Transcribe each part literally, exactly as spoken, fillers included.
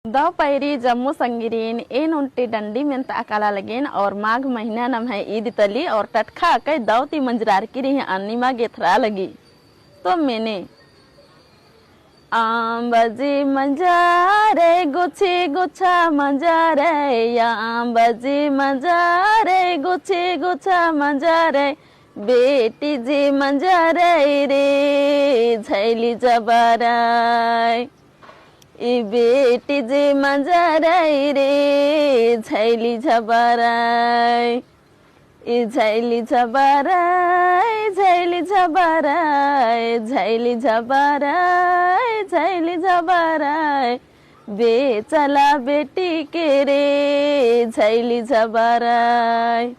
दव पैरी जम्मो संगिरिन, एन ओन्टे डंडी मेन्ता काला लगिन और माघ महीना नम्है ईद तली और टटखा अकय दव ती मंजरारकी रई अन्निमा गे एथरा लगी। तो मेने आम्बजी मंजारे गोछे गोछा मंजारे, आम्बजी मंजारे गोछे गोछा मंजारे, बेटी जी मंजारे रे झैली झबाराय। ई बेटी जी मंजारे रे झैली झबाराय। ई झैली झबाराय, झैली झबाराय, झैली झबाराय, झैली झबाराय। बेचला बेटी के रे झैली झबाराय।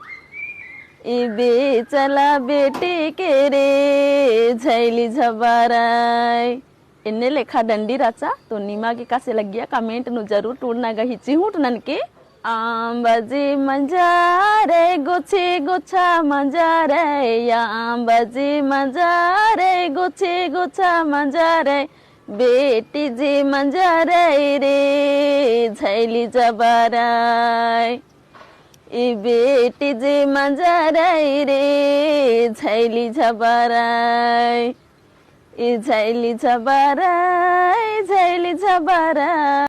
ई बेचला बेटी के रे झैली झबाराय। एन्ने लेखा डंडी रहचा, तो निमा गे एकासे लग्गिया comment नू जरूर टूड़ना गही चिहुट ननके। आम्बजी मंजारे गोछे गोछा मंजारे, आम्बजी मंजारे गोछे गोछा मंजारे, बेटी जी मंजारे रे झैली झबाराय। ई बेटी जी मंजारे रे झैली झबाराय। ई झैली झबाराय, झैली झबाराय।